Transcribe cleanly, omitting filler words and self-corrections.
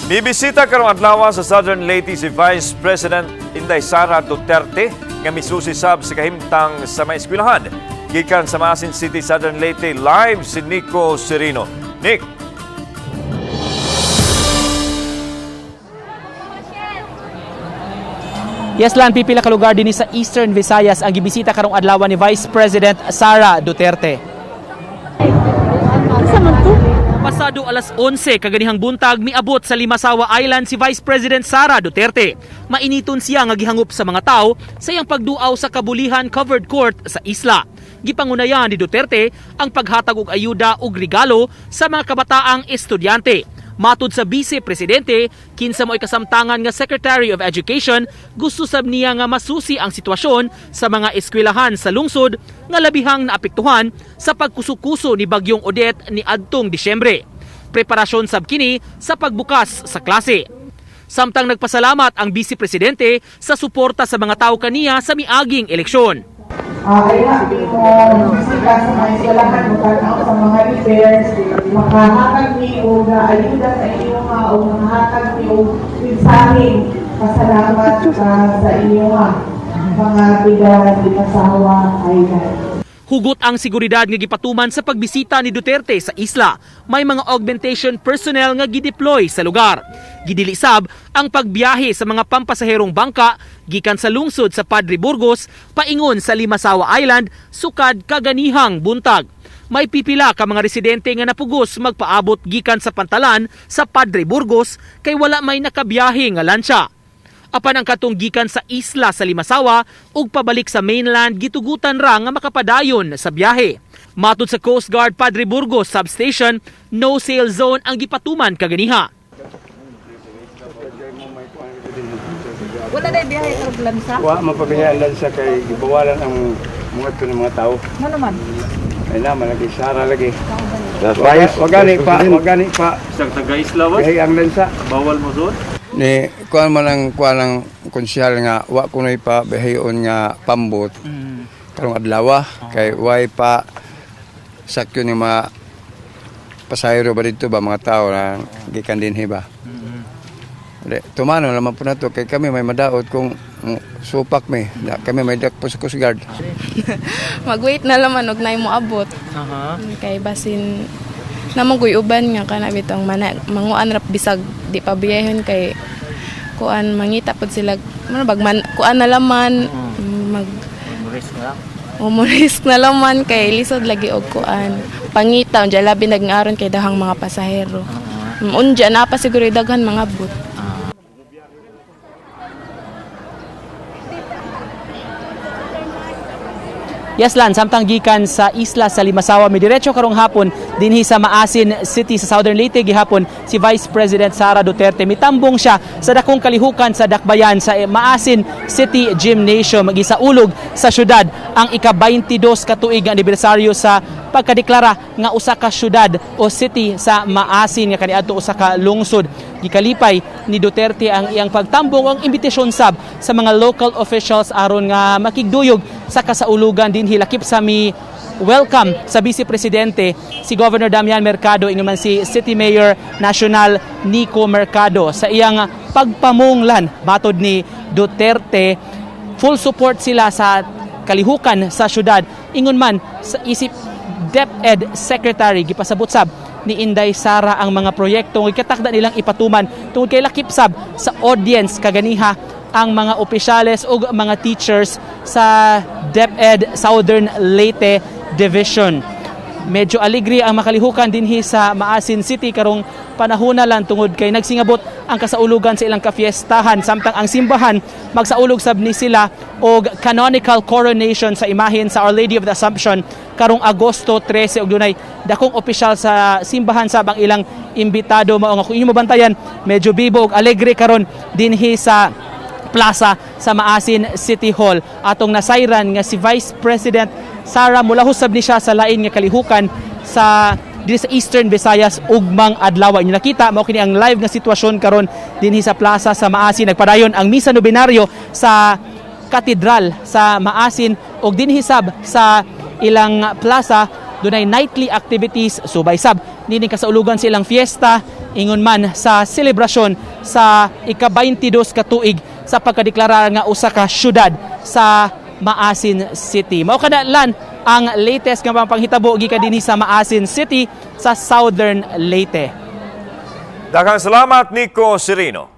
Mibisita karong adlaw sa Southern Leyte si Vice President Inday Sara Duterte nga misusi sab sa kahimtang sa may eskwelahan. Gikan sa Maasin City, Southern Leyte, live si Nico Serino. Nick. Yes, Lan, pipila ka lugar dinhi sa Eastern Visayas ang gibisita karong adlaw ni Vice President Sara Duterte. Pasado alas 11 kaganihang buntag, miabot sa Limasawa Island si Vice President Sara Duterte. Mainiton siya nga gihangop sa mga tao sa iyang pagduaw sa Kabulihan Covered Court sa isla. Gipangunayan ni Duterte ang paghatag og ayuda ug regalo sa mga kabataang estudyante. Matud sa Vice Presidente, kinsa mo'y kasamtangan nga Secretary of Education, gusto sab niya nga masusi ang sitwasyon sa mga eskwelahan sa lungsod nga labihang naapektuhan sa pagkusukuso ni Bagyong Odette ni adtong Disyembre. Preparasyon sab kini sa pagbukas sa klase. Samtang nagpasalamat ang Vice Presidente sa suporta sa mga tao kaniya sa miaging eleksyon. Ay happy mo, bisita sa mga eskwelahan, mo sa mga repairs, makahatag mi og ayuda sa inyo nga o makahatag mi og mensaheng pasalamat sa inyo nga mga tiga Limasawa Island. Hugot ang seguridad nga gipatuman sa pagbisita ni Duterte sa isla. May mga augmentation personnel nga gideploy sa lugar. Gidili sab ang pagbiyahe sa mga pampasaherong bangka gikan sa lungsod sa Padre Burgos paingon sa Limasawa Island sukad kaganihang buntag. May pipila ka mga residente nga napugos magpaabot gikan sa pantalan sa Padre Burgos kay wala may nakabiyahe nga lansya. Apan ang katong gikan sa isla sa Limasawa ug pabalik sa mainland, gitugutan ra nga makapadayon sa biyahe. Matud sa Coast Guard Padre Burgos Substation, no sail zone ang gipatuman kaganiha. Wala na biyahe karong lansa. Wa mapabiyahe lansa kay gibawalan ang mga to ng mga tao. Ano naman? Ay na malagi sara lagi. Wag gani pa, wag gani pa. Isang taga-isla ba? Biyahe ang lansa. Bawal mo doon? Ni kuan man ang kuan ang konsyal nga wa kunoy pa biyaheon nga pambot. Karong adlaw kay way pa sakyo ni mga pasahero ba dito ba, mga tao na gikan dinhi ba. Di, tumano naman po na to kay kami may madaot kung supak mi. Na, kami may dakpo sa Coast Guard. Mag-wait na laman og nay mo abot. Kay basin namong kuy uban nga kana bitong mana manguan rap bisag di pa biyahon kay kuan mangita pod sila ano bag man kuan na laman mag risk na laman kay lisod lagi og kuan pangita unja labi nagngaron kay dahang mga pasahero. Unja na pa siguro daghan mga bot. Yes, Lan, samtang gikan sa isla sa Limasawa, midiretso karong hapon dinhi sa Maasin City sa Southern Leyte gihapon si Vice President Sara Duterte. Mitambong siya sa dakong kalihukan sa Dakbayan sa Maasin City Gymnasium. Gisaulog sa syudad ang ika-22 katuig nga anibersaryo sa pagkadeklara nga usa ka syudad o city sa Maasin nga kaniadto usa ka lungsod. Gikalipay ni Duterte ang iyang pagtambong ang imbitasyon sab sa mga local officials aron nga makigduyog sa kasaulugan dinhi. Lakip sa mi welcome sa Vice Presidente si Governor Damian Mercado, ingon man si City Mayor National Nico Mercado sa iyang pagpamunglan. Matod ni Duterte, full support sila sa kalihukan sa syudad, ingon man sa isip DepEd Secretary. Gipasabot sab ni Inday Sara ang mga proyekto nga gikatakda nilang ipatuman tungod kay lakip sab sa audience kaganiha ang mga opisyales ug mga teachers sa DepEd Southern Leyte Division. Medyo aligri ang makalihukan dinhi sa Maasin City karong panahona lang tungod kay nagsingabot ang kasaulugan sa ilang kafiestahan, samtang ang simbahan magsaulog sab ni sila og canonical coronation sa imahen sa Our Lady of the Assumption karong Agosto 13 og dunay dakong opisyal sa simbahan sab ang ilang imbitado. Mao nga kung inyo mabantayan, medyo bibo og alegre karon dinhi sa plaza sa Maasin City Hall. Atong nasayran nga si Vice President Sara mulahusab ni siya sa lain nga kalihukan sa dinhi sa Eastern Visayas ugmang adlaw. Inyo nakita, mao kini ang live nga sitwasyon karon dinhi sa plaza sa Maasin. Nagpadayon ang misa nobenaryo sa katedral sa Maasin ug dinhi sab sa ilang plaza dunay nightly activities subay sab nining kasaulugan sa ilang fiesta. Ingon man sa selebrasyon sa ika-22 ka tuig sa pagkadeklara nga usa ka syudad sa Maasin City. Mao kada lan ang latest nga mga panghitabo gikan dinhi sa Maasin City sa Southern Leyte. Daghang salamat, Nico Serino.